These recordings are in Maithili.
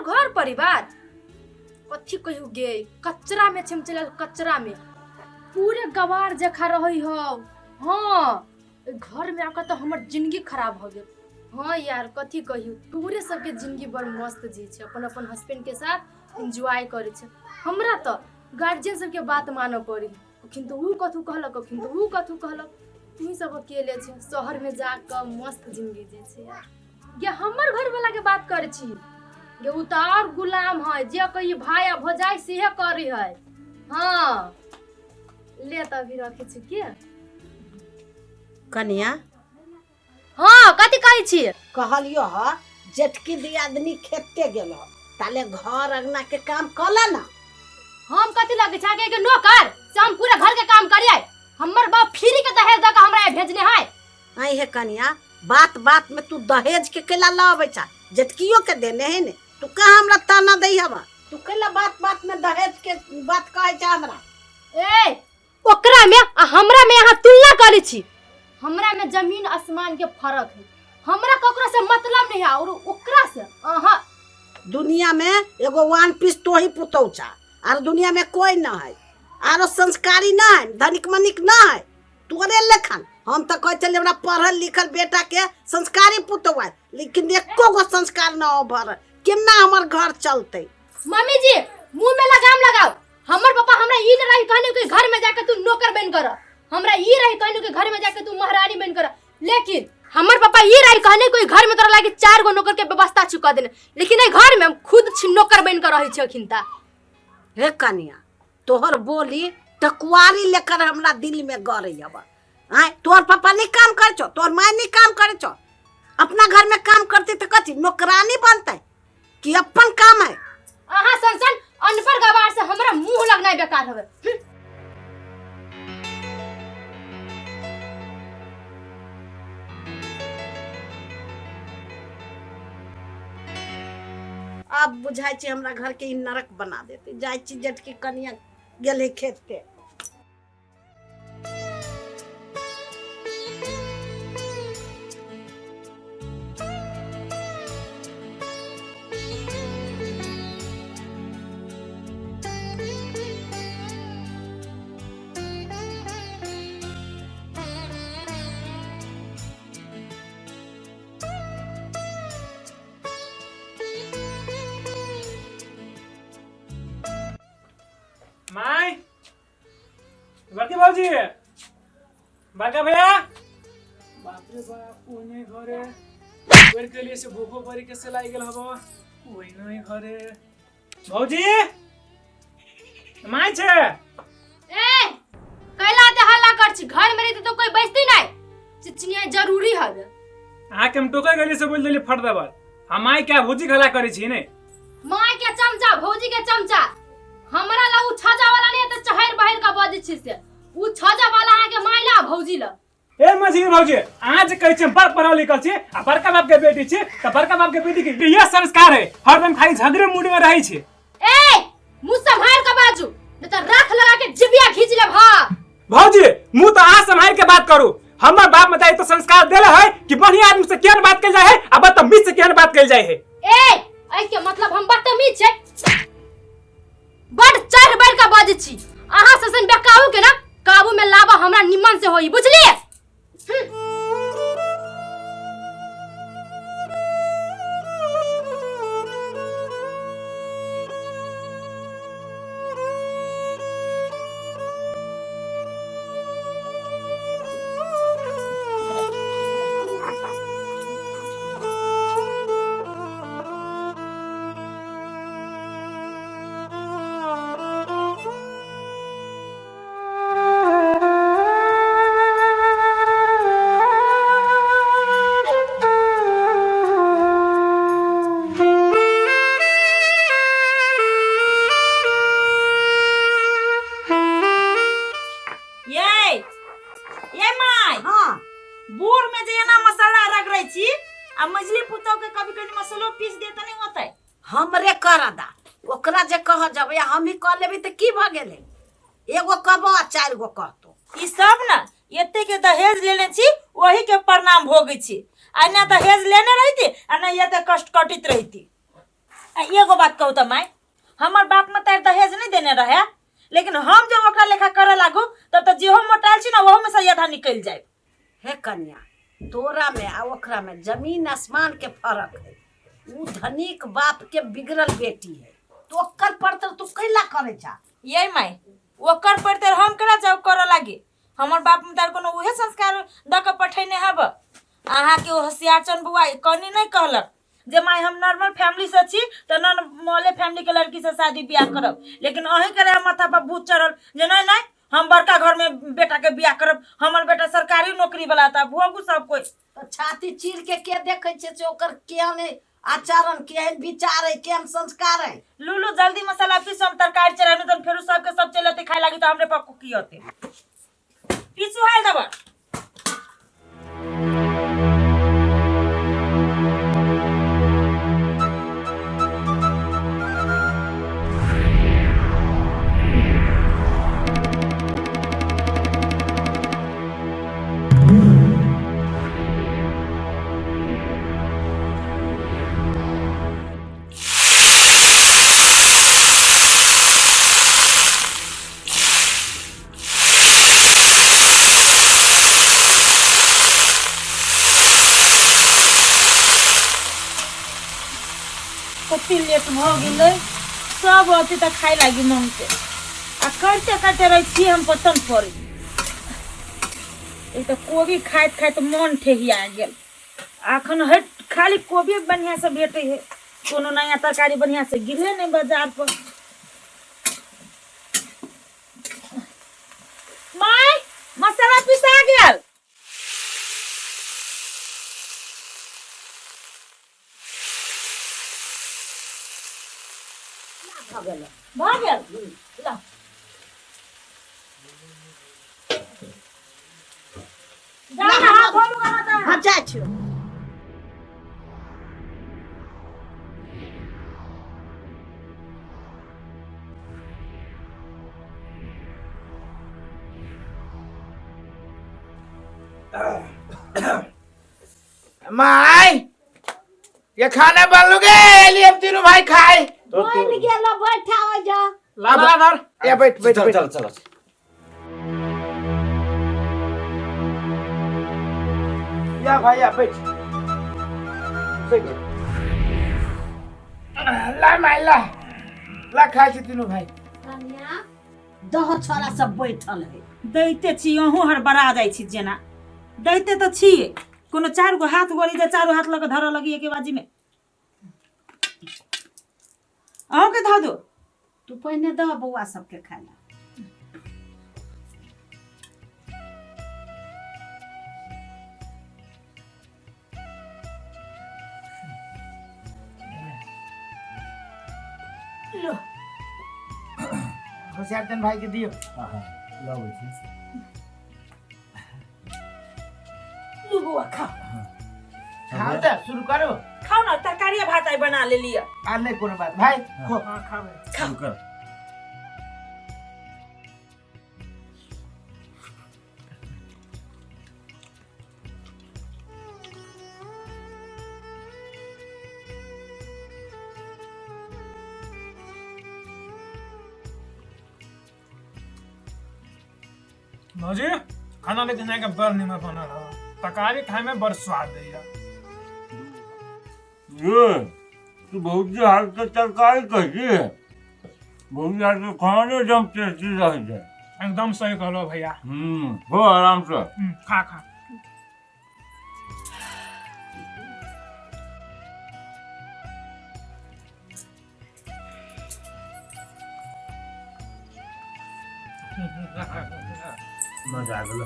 घर परिवार कथी कहियो गे, कचरा में छै, हम चलि आयल कचरा में, पूरे गवार जखा रहै हौ। हाँ, ओहि घर में आके तऽ हमर जिंदगी खराब भऽ गेल। हाँ यार, कथी कहियो, तोरे सबके जिंदगी बड़ मस्त जी छै, अपन अपन हस्बैंड के साथ एंजॉय करै छै। हमरा तऽ गार्जियन सबके बात मानऽ पड़ी, कखन तऽ उ कथू कहलक, कखन तऽ उ कथू कहलक। तुही सब अकेले छै, शहर में जाकऽ मस्त जिंदगी जी छै यार। गे, हमर घरवाला के बात करै छी गे, उ तऽ और गुलाम है, जे कही भाई आ भौजाई सेहे करी है। हाँ ले, तऽ अभी रखै छी के। कनिया। हाँ, कथी कहै छी? कहलियो ह, जेठकी दियादनी खेते गेल ह, ताले घर अंगना के काम कऽ ले ना। हम कथी लगे छै के नौकर से हम पूरा घर के काम करियै? हमर बाप फ्री के दहेज दऽ के हमरा भेजने है। आई हे कनिया, बात बात में तू दहेज के केला लअबै छा? जेठकियो के देने है ने? तू कहाँ हमरा ताना दै हवा? तू केला बात बात में दहेज के बात कहै छा हमरा? ए, ओकरा में आ हमरा में अहाँ तुलना करै छी? हमरा में जमीन आसमान के फर्क है। हमरा ककरो से मतलब नहीं है और ओकरा से अहाँ। दुनिया में एगो वन पीस तो ही पुतौ छा, आर दुनिया में कोई न है, आरो संस्कारी न है, धनिक मनिक न है तोरे लेखन। हम तो कहै छलियै हमरा पढ़ल लिखल बेटा के संस्कारी पुतौ है, लेकिन एको गो संस्कार न हो भर, केना हमर घर चलतै? मम्मी जी, मुंह में लगाम लगाओ। हमर पापा हमरा ई न रही कहने कि घर में जाके तू नौकर बन कर, हमरा ई रही कहने कि घर में जाके तू महारानी बन कर। लेकिन हमर पापा ई रही कहने कि घर में तोरा लागी चार गो नौकर के व्यवस्था चुका देने, लेकिन एहि घर में हम खुद छी नौकर बन कर रहै छी अखिनता। हे कनिया, तोहर बोली टकुआरी लेकर हमरा दिल में गड़े अब। आय, तोहर पापा नहीं काम करे छो? तोहर माय नहीं काम करे छो? अपना घर में काम करते तो कथी नौकरानी बनते कि अपन काम है? अहाँ सन सन अनपढ़ गवार से हमरा मुंह लगनाइ बेकार हवे। आब बुझाइ छै हमरा घर के ई नरक बना देते। जाइ छी, जेठकी कनिया गेलै खेत पे। माय, बड़की भौजी, बड़का भैया, बाप रे बाप, कोई नहीं घरे। बेर के लिए से भूखो परी के से लाई गेल हबो, कोई नहीं घरे। भौजी, माय छे? ए, कैला ते हल्ला कर छी? घर में रहते तो कोई बैसती नहीं, चिचिनिया जरूरी हवे। अहाँके हम टोके गेली से बोल देली फट देबल। हम माय क्या भौजी खला करै छी ने? माय के चमचा, भौजी के चमचा, हमरा ला उ छजा वाला नहीं त चहर बहर का बजै छी से उ छजा वाला अहाँ के माय ला भौजी ला। ए मझी भौजी, अहाँ जे कहै छी हम बड़ पढ़ल लिखल छी आ बड़का बाप के बेटी छी, तऽ बड़का बाप के बेटी के इएह संस्कार है, हरदम खाली झगड़े मूड में रहै छी। ए, मुंह संभाल के बाजू, नहीं त राख लगा के जिबिया खींच लेब। हां भौजी, मुंह तऽ अहाँ सम्हारि के बात करू। हमर बाप मताई तो संस्कार देले है कि बढ़िया आदमी से केहन बात कयल जाय है आ बदतमीज से केहन बात कयल जाय है। ए, एहि के मतलब हम बदतमीज छै? बड़ चढ़ बढ़ के बजै छी। अहाँ से सन बेकाबू के ना काबू में लाबा हमरा निमन से होई, बुझलिए? ये ये my. हाँ। बोर में जे एना मसाला रगड़ै छी आ मझली पुतोह के कभी कभी मसालो पीस दे त नहीं होतै? हमरे कर दा, ओकरा जे कह जबै हम ही कह लेबै तऽ की भऽ गेलै? एगो कहबो आ चारि गो कहतो। ई सब न एते के दहेज लेने छी, वही के परिणाम भोगै छी। आ ना दहेज लेने रहिती आ ना एते कष्ट कटित रहिती। आ एगो बात कहू तऽ माय, हमर बाप में दहेज नहीं देने रहे, लेकिन हम जब ओकरा लेखा करे लागू तब तऽ जेहो मोटायल छी ना ओहो में से आधा निकलि जाए। हे कन्या, तोरा में आ ओकरा में जमीन आसमान के फर्क है। उ धनिक बाप के बिगड़ल बेटी है, तो ओकर पर तू कैला करे छा? ये माय, ओकर पर तर हम केना जाऊ करे लागी? हमर बाप में तार कोनो उहे संस्कार द के पठेने हब। अहाँ के होशियार चन बुआ कनी नहीं कहलक जे माय हम नॉर्मल फैमिली से छी त नॉर्मल फैमिली के लड़की से शादी बियाह करब, लेकिन अहीं के रहे माथा पर भूत चढ़ल जे नहीं नहीं हम बड़का घर में बेटा के बियाह करब, हमर बेटा सरकारी नौकरी वाला था, भोगू सब कोई। तो छाती चीर के देखे छे से ओकर केहन आचरण, केहन विचार है, केहन संस्कार है। लूलू जल्दी मसाला पीस, हम तरकारी चढ़ाने तन फेरू सबके सब चलते खाए लागी तो हमरे पर की होते। पीसू हाल दबा। कति लेट भ गेलै, सब अथी तऽ खाइ लागी मांगते आ करते करते रहै छी हम पतन पड़े। एक तऽ कोबी खाइत खाइत मन ठेहिया गेल। अखन हट खाली कोबी बढ़िया से भेटै है, कोनो नया तरकारी बढ़िया से गिरले नहीं बाजार पर। My मसाला पिसा गेल। भऽ गेल। ला जा ना, हाथ धो लू अहाँ तऽ। हाँ जाइ छियौ। माय ये खाना बनलू गे, एली हम तीनों भाई खाए। तो बनि गेलो, बैठा हो जा। ला ला धर। या बैठ बैठ चल बैठ। चल चल। या भाई या बैठ बैठ। ला माय ला ला खाए छी तीनों भाई। कन्या दह छोरा सब बैठल है। दैते छी अहूँ हड़बड़ा जाइ छी जेना, दैते तऽ छी कोनो चारि गो हाथ गोली जे चारू हाथ लऽ कऽ धरऽ लगी एके बाजी में। अहूँके धऽ दू। तू पहिने दह बौआ सबके खाय ला। लो होशियार चंद भाई के दियो। हाँ हाँ लाबै छी। लू बौआ खाओ। खाओ तऽ शुरू करो। खाओ ना, तरकारी भात आइ बना लेलियै। आ नहीं कोनो बात भाई, खो। हाँ खाबे। शुरू कर। भौजी खाना लेकिन आइ के बड़ नीमन बनल हौ, तरकारी खाय में बड़ स्वाद दैया। ये तू भौजी हाथ के तरकारी कैसी है? भौजी हाथ के खाने एकदम टेस्टी रहै छै। एकदम सही कहलो भैया। हो आराम से। खा खा। मजा आ गेलो।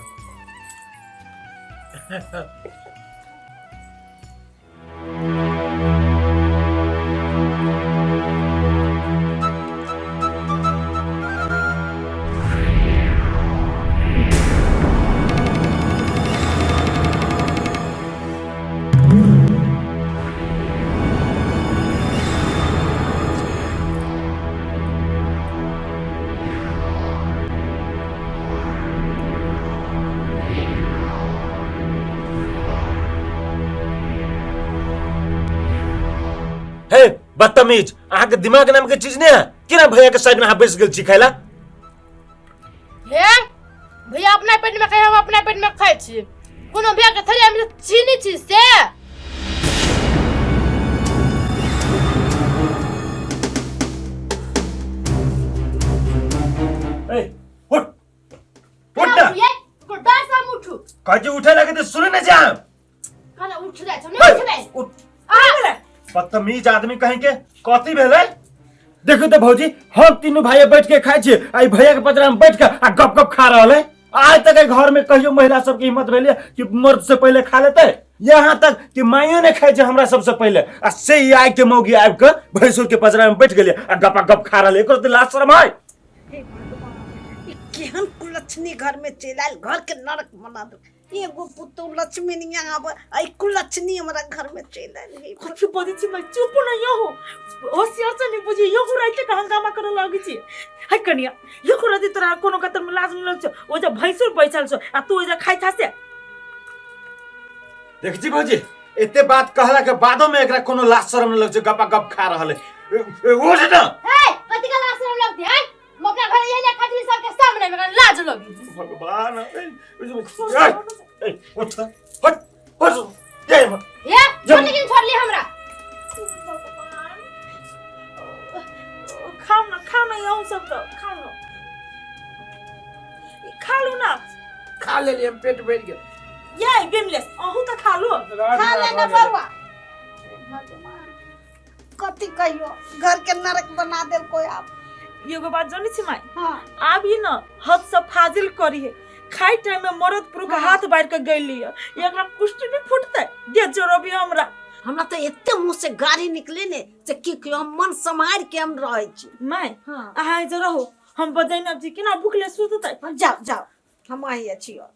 हे बदतमीज, अहाँके दिमाग नाम के चीज नहीं है? केना भैया के साइड में अहाँ बैस गेल छी खाय ला? हे भैया अपना पेट में खाइ, हम अपना पेट में खाइ छी। कोनो भैया के थोड़ी हम चीनी छी से। ए उठ उठ ना। ये ओकर डर से हम उठू। कहै छी उठे लगे तऽ सुनै नहि छै अहाँ। कहना उठ जाइ छै, नहि उठबै। उठ। आ बदतमीज आदमी कहीं के। कथी भेलै? देखू तऽ भौजी, हम तीनू भाई बैठ के खाइ छियै आ ई भैया के पजरा में बैठ के आ गप गप खा रहल है। आज तक एहि घर में कहियो महिला सबके हिम्मत भेलै कि मर्द से पहिले खा लेतै? यहाँ तक कि माइयो नहि खाइ छै हमरा सबसे पहिले, आ से ई आइ के मौगी आबि के भैंसुर के पजरा में बैठ गेलै आ गपा गप खा रहल है। एकरो तऽ लाज शरम है। हे भगवान, ई केहन कुलक्षणी घर में चलि आयल, घर के नरक बना दो। एगो पुतहु लक्ष्मी नहीं आब, आई कुलक्षणी हमरा घर में चलि आयल। हे कथी बजै छी माय? चुप न यहो, होशियार से नहीं बुझी। यहो राति के हंगामा करे लगै छी। है कनिया, यहो राति तोरा कोनो कतर में लाज नहीं लगै छौ? ओ जे भैंसुर बैसल छौ आ तू ओ जे खाइ छा से। देख छी भौजी, एते बात कहला के बादो में एकरा कोनो लाज शरम नहीं लगै छै, गपा गप खा रहल है। उठ ना। हे कथी के लाज शरम लगतै? हैं, हम अपना घर यही ना खातिर सबके सामने में लाज लगी। भगवान, ए, ए, उठ त, हट उठ ये हे छोड़, लेकिन छोड़ ली हमरा। खाउ न, खाउ न, यहू सब तो खाउ न, खा लू ना। खा लेलियै हम, पेट भरि गेल। ये बिमलेश, अहूँ तऽ खा लू। खा ले ना बरुआ। भगवान, कथी कहियो, घर के नरक बना देल कोई आब। एगो बात जानै छी माय? हाँ। आब ई न हद से फाजिल करी है। खाइ टाइम में मरद पुरुख हाथ बाढ़ के गइली है, एकरा कुष्ठ नहीं फुटतै दे जोरबी हमरा। हमरा तऽ एते मुँह से गाड़ी निकले ने से की कहियो, हम मन सम्हारि के हम रहै छी। माय, हाँ। अहाँ जे रहू, हम बजैन जी केना भूखले सुततै? जाओ जाओ, हम आइए छियो।